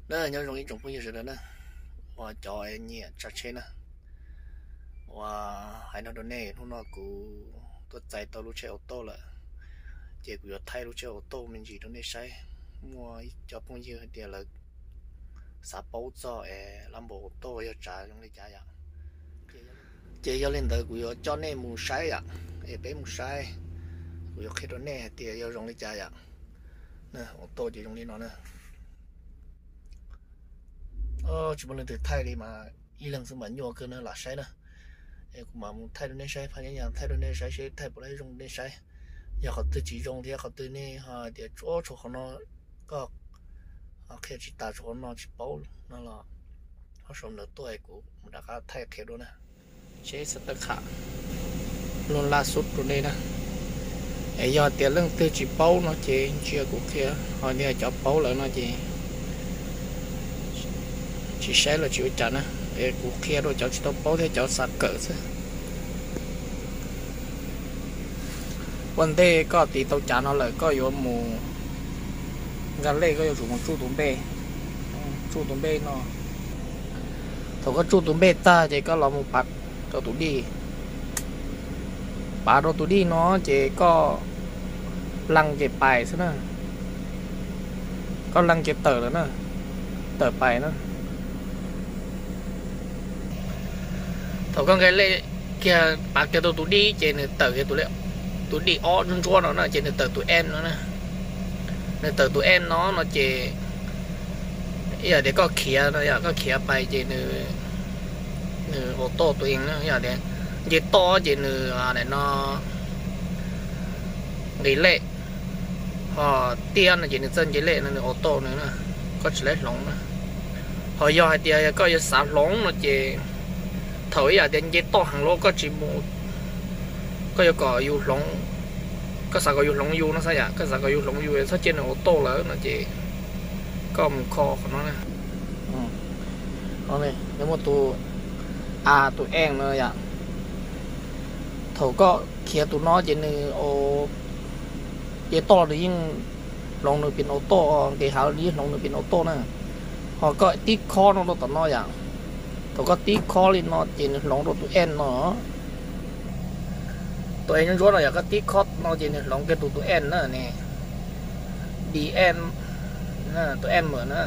Na, nyob zoo ib tsoom phooj ywg sawv daws na, uas cov nyiam tsav tsheb na, uas hais no rau nej, hnub no kuv tuaj txais tau lub tsheb auto lawm, ces kuv yuav thaij lub tsheb auto me ntsis rau nej saib. Muaj cov phooj ywg hais tias lawv xav paub txog es Lambo auto yog tsav zoo li cas yom. Ces yog li ntawd kuv yuav coj nej mus saib yom, es peb mus saib, kuv yuav qhia rau nej hais tias yog zoo li cas yom. Auto ces zoo li no na. Tsis muaj leej twg thaij li mas ib leeg xwb mas nyuaj kawg na, lam saib na. Es kuv mam mus thaij rau nej saib, phaj nyab nyas thaij rau nej saib seb thaij puas zoo nej saib. Yog qhov twg tsis zoo thiab qhov twg nej ho tias tsuav tshuav qhov no, koj qhia tsis tas tshuav qhov no tsis paub no los ho sau ntawv tuaj es kuv mus rov qab thaij qhia dua na. Tsheb xav tawm qham lub laj xub rau nej na. Es yog tias leej twg tsis paub no ces ntsia kuv qhia, ho yog cov paub lawm no ces tsis saib los tsis ua cas na. Es kuv qhia rau cov tsis tau paub thiab cov xav kawm xwb. Ua ntej koj tiv tau cav no lawm koj yuav mus nqa lej, koj yuav tsum mus tsuj tus npej, tsuj tus npej no. Thaum koj tsuj tus npej tag ces koj los mus pav rau tus dij, pav rau tus dij no ces koj lees ces pais xwb na, koj lees ces tawm lawm na, tawm pais na. Thaum koj nqa lej kiag pav kiag tau tus dij ces nws tawm kiag tus dij ob ntsuab ntsuab no na, ces nws tawm tus M no na. Nws tawm tus M no no ces ib yam tias koj khiav no yom, koj khiav pais ces nws auto tus M no, ib yam tias nce toj ces nws no nqis lej, ho tiaj no ces nws txawj nce lej no, nws auto nws na, koj tsis lawv hloov na. Ho yog hais tias koj yuav xav hloov no ces thaum ib yam tias nce toj heev los koj tsis mus, koj yuav kom yus hloov, koj xav kom yus hloov yus no xav yom, koj xav kom yus hloov yus txhob cia nws auto lawm no ces koj mus kho qhov no na. Muaj tus A tus M no yom. Thaum koj khiav tus no ces nws nce toj nws yeej hloov nws pin auto, nqis hav nws yeej hloov nws pin auto na. Ho koj tib khob no rau tom no yom. Thaum koj tib khob li no ces nws hloov rau tus M no. Tus M ntsuab ntsuab no yom, koj tib khob no ces nws hloov kiag tus tus M na ne. D M, tus M na.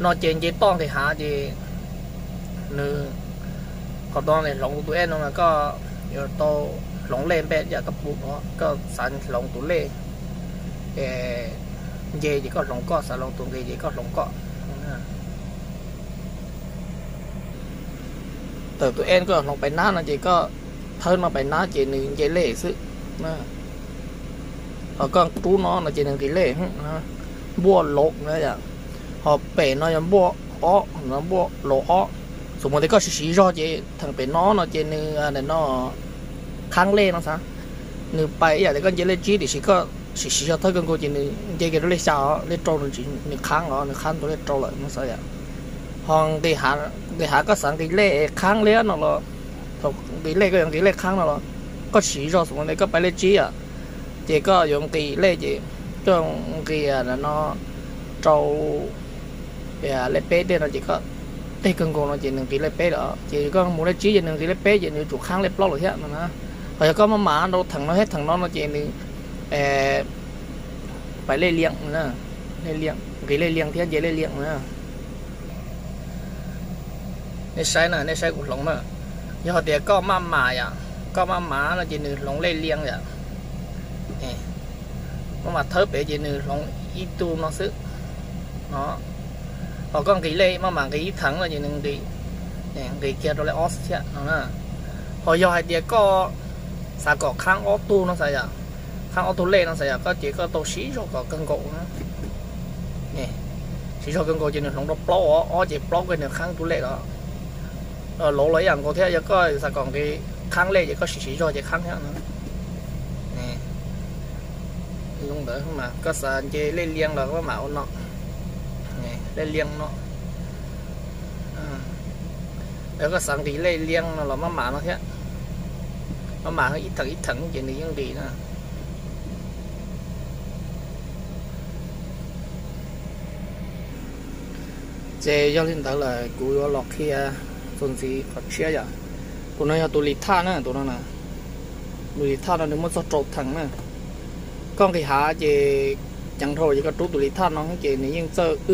No ces nce toj nqis hav ces nws, qhov no nws hloov tus M no mas koj yuav tau hloov lej npej yam koj pum no, koj xav hloov tus lej, es nce ces koj hloov koj, xav hloov tus nqis ces koj hloov koj. Tawm tus M koj hloov pais nab no ces koj thawb no pais nab ces nws nce lej xwb. Ho koj rub no no ces nws nqis lej, npuaj laus na yom. Ho pem no yog npuaj ob, npuaj laus ob. Xws mus tias koj siv siv zog ces theem pem no no ces nws no qhaab lej no xav. Nws pais ib yam tias koj nce lej tsib tiam sis koj siv siv zog thawb kawg nkaus ces nws nce kiag rau lej xya os, lej rau nws qhaab os, nws qhaab rau lej rau lawm no xav yom. Ho nqis hav koj xav nqis lej qhaab liab no los, thaum nqis lej koj yuav nqis lej qhaab no los, koj siv zog xws mus tias koj pais lej tsib yom, ces koj yuav nqis lej ces koj nqis no rau lej peb tej no ces koj teg kawg nkaus no ces nws nqis lej peb lawm. Ces koj mus lej tsib ces nws nqis lej peb ces nws yuav tsum qhaab lej plaub lawm thiab no na. Ho yog koj maj mam rau theem no thiab theem no no ces nws pais lej liaj, lej liaj, nqis lej liaj thiab nce lej liaj na. Nej saib na, nej saib kuv hloov na. Yog tias koj maj mam yom, koj maj mam no ces nws hloov lej liaj yom. Maj mam thawb pem ces nws hloov ib tug no xwb no. Ho koj nqis lej maj mam nqis ib theem no ces nws nqis kiag rau lej ob xwb thiab no na. Ho yog hais tias koj xav kom qhaab ob tug no xav yom, qhaab ob tug lej no xav yom, koj ces koj tau siv zog kom kawg nkaus na. Siv zog kawg nkaus ces nws hloov rau plaub os, ob ces plaub koj nws qhaab tug lej los, laus los ib yam nkaus thiab, yog koj xav kom nqis qhaab lej ces koj siv siv zog ces qhaab thiab. Zoo ntawd mas koj xav nce lej liaj los maj mam ua no, lej liaj no. Yog koj xav nqis lej liaj no los maj mam no thiab, maj mam ib theem ib theem ces nws yeej nqis na. Ces yog li ntawd lawm kuv yuav los qhia txuas ntxiv qhov tshiab yom. Tus no yog tus lis thaj na, tus no na. Tus lis thaj no nws muaj txog rau theem na. Koj nqis hav ces ceev dhau ces koj rub tus lis thaj no ces nws yeej txawj w,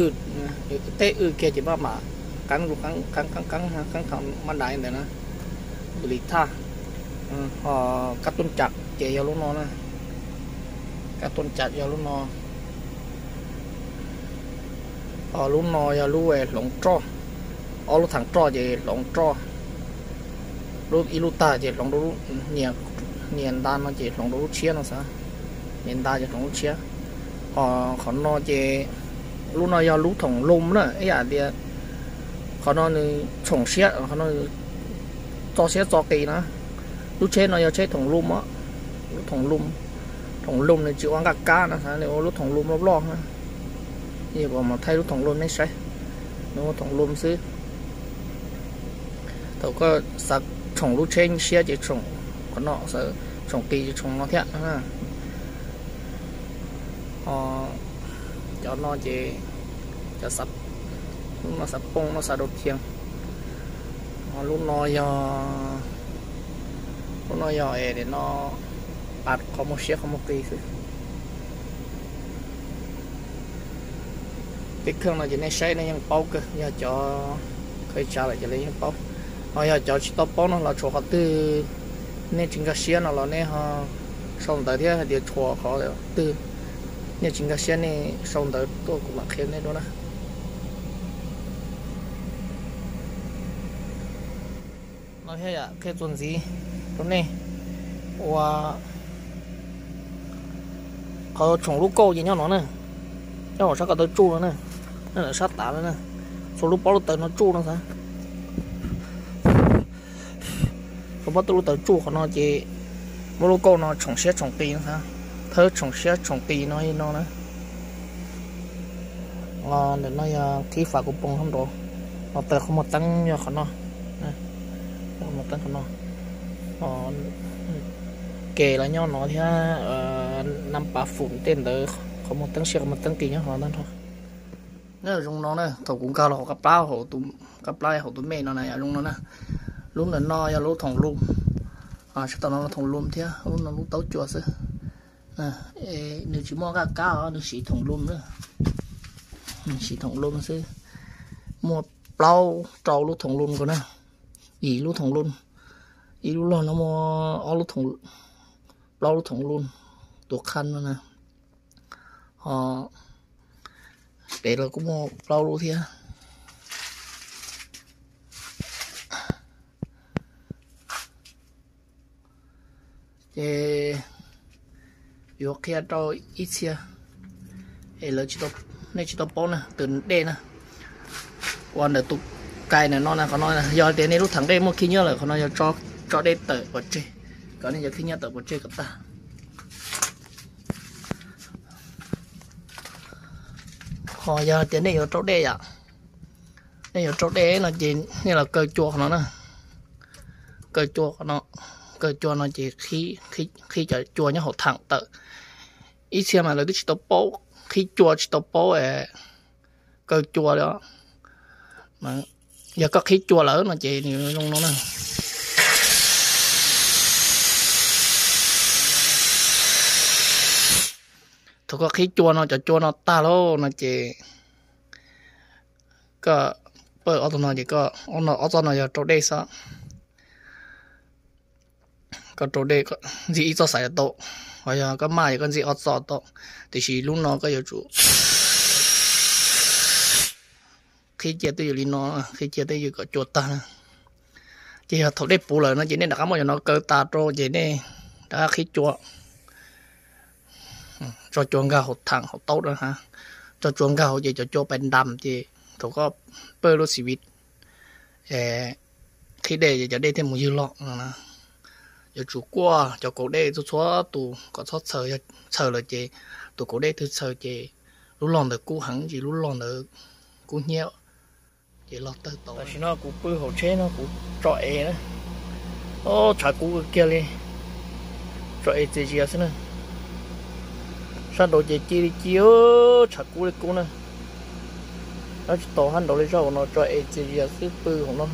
tej w kiag ces maj mam qeeb qeeb qeeb qeeb qeeb maj dais ntawd na. Tus lis thaj. Ho kab tuj cam ces yog lub no na. Kab tuj cam yog lub no. Ho lub no yog lub hloov roj, ob lub theem roj ces hloov roj, ib lub tag ces hloov rau, nias nta no ces hloov rau lub tshiab no xav, nias nta ces hloov lub tshiab. Ho qhov no ces lub no yog lub thoom lum na, ib yam tias qhov no nws tshoom siab, qhov no txo siab txo qis na. Lub tsheb no yog tsheb thoom lum, lub thoom lum, thoom lum nws tsis ua nqaj kab no, nws ua lub thoom lum loj loj na. Kuv mam thaij lub thoom lum nej saib, nws ua thoom lum xwb. Thaum koj xav tshoom lub tsheb siab ces tshoom qhov no, tshoom qis ces tshoom no thiab. Ho cov no ces cov, lub no xav poob no xav dau thiab. Lub no yog, lub no yog es no, qhov muaj siab qhov muaj qis xwb. Tej kheej no ces nej saib nej yeej paub kawg, yog cov khaws tsav lawm ces lawv yeej paub. Ho yog cov tsis tau paub no los tshuav qhov twg nej tsis nkag siab no los nej ho sau ntawv thiab hais tias tshuav qhov twg, nej tsis nkag siab nej sau ntawv tuaj kuv mam qhia nej dua na. No thiab yam qhia txuas ntxiv rau nej ua qhov tshoom lub kauj ces nyob no na, nyob sab ko taw tsuj no na, nyob sab tav no na, txhua lub pob lub taw no tsuj no xav. Txhua pob lub taw tsuj qhov no ces muab lub kauj no tshoom siab tshoom qis no xav, thawb tshoom siab tshoom qis no li no na. Ntawm no yog qhib fas kuv poob hauv nraud, no taw qhov muag teeb yog qhov no, qhov muag teeb qhov no, ke los nyob no thiab, nam pas fum tej ntawd, qhov muag teeb siab qhov muag teeb qis nyob qhov no tag nrho. Zoo no na, thaum kuv nkag los hauv qab plab, qab plab hauv tus mej no na zoo no na. Lub ntawm no yog lub thoom lum, sab tom no thoom lum thiab, lub no lub taub cua xwb. Nws tsis muaj nqaj kab os, nws siv thoom lum na, nws siv thoom lum xwb. Muaj plaub rau lub thoom lum nkaus na, ib lub thoom lum, ib lub log no muaj ob lub, plaub lub thoom lum, tus qhab no na. Ho pem los kuj muaj plaub lub thiab. Ces yuav qhia rau ib txhia es lawv, nej tsis tau paub na, tus dej na, uas ntawm tus kais ntawm no na, qhov no yog tias nej lub theem dej muaj khib nyiab lawm, qhov no yog tso dej tawm pov tseg, kom nej cov khib nyiab tawm pov tseg kom tag. Ho yog tias nej yuav rau dej yom, nej yuav rau dej no ces nej los kaw cua qhov no na, kaw cua qhov no, kaw cua no ces qhib cov cua nyob hauv theem tawm. Ib txhia mas lawv twb tsis tau paub, qhib cua tsis tau paub kaw cua li. Yog koj qhib cua lawm no ces nws zoo no na. Thaum koj qhib cua no cov cua no tag lauj no ces koj pawj ob txoj no ces, ob txoj no yog rau dej xwb. Koj rau dej ntxig ib txoj xaiv tau, ho yog koj maj ces koj ntxig ob txoj tau. Tiam sis lub no koj yuav tsum qhib cia twj ywm li no, qhib cia twj ywm kom cua tag na. Ces yog thaum dej puv lawm no ces nej rov qab muab cov no kaw tas rau ces nej rov qab qhib cua, tso cua nkag hauv theem hauv taub na, tso cua nkag hauv ces cov cua pais ntas ces thaum koj pawj lub xis vis qhib dej ces cov dej thiaj mus ywg los no. Yuav tsum kuaj cov kaus dej txhua txhua tus kom txhob txhaws, yog txhaws lawm ces tus kaus dej twg txhaws ces lub log ntawd kub heev ces lub log ntawd kub hnyiab ces log tawg tau. Tam sim no kuv pw hauv tsheb no kuv tso ev na, tshav kub kiag li, tso ev txias zias xwb na. Sab nraud ces ci li ci, tshav kub li kub na. Nyob tsis tau hab nraud li zaj no tso es txias zias xwb pw hauv no.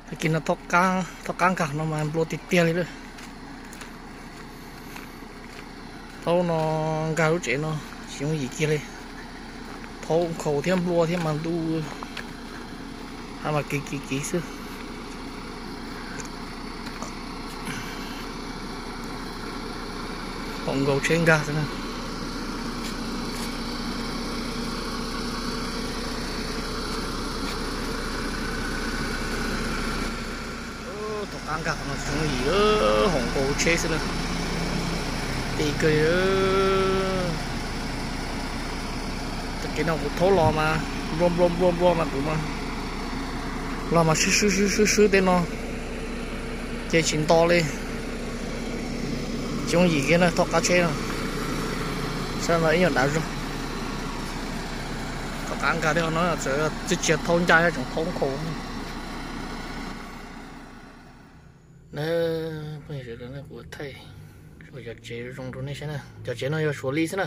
Tag kis no thaub qab nkag no mas nplua tiag tiag li lawm. Thaub no nkag lub tsev no tsis yooj yim kiag li. Thaub nkhaus thiab nplua thiab mas ntuj, hab mas kiv kiv kiv xwb. Pom nkaus tsheb nkag xwb na. Thaub qab nkag no tsis yooj yim, haum nkaus tsheb xwb na. Ti kawg li. Tag kis no kuv thaub los mas nplua nplua nplua nplua mas kuv mas los mas swb swb swb swb swb tej no ces tsis nto li. Tsis yooj yim kiag na thaub qab tsheb no. Sab no ib nyuag dav zog. Thaub qab nkag tej no txawm tsis tsis yog thaub ncaj, tseem thaub nkhaus. Phooj ywg, kuv thaij cov tsev zoo rau nej saib na. Cov tsev no yog Suav li xwb na.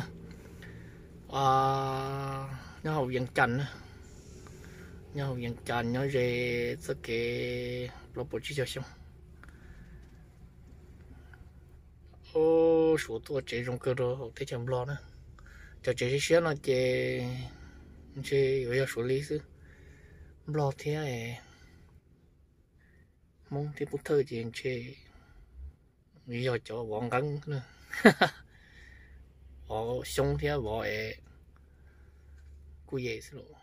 Nyob hauv Vias Cas na. Nyob hauv Vias Cas nyob ze txoj kev plaub puas tsib caug xyoo. Suav tuaj tsev zoo kawg rau hauv teb chaws Nplog na. Cov tsev siab siab no ces ntshe yuav yog Suav li xwb. Nplog thiab Hmoob thiab Pub Thawj ces ntshe yog cov vov nqeeb na. Vov xyoob thiab vov es kuj yem xwb los.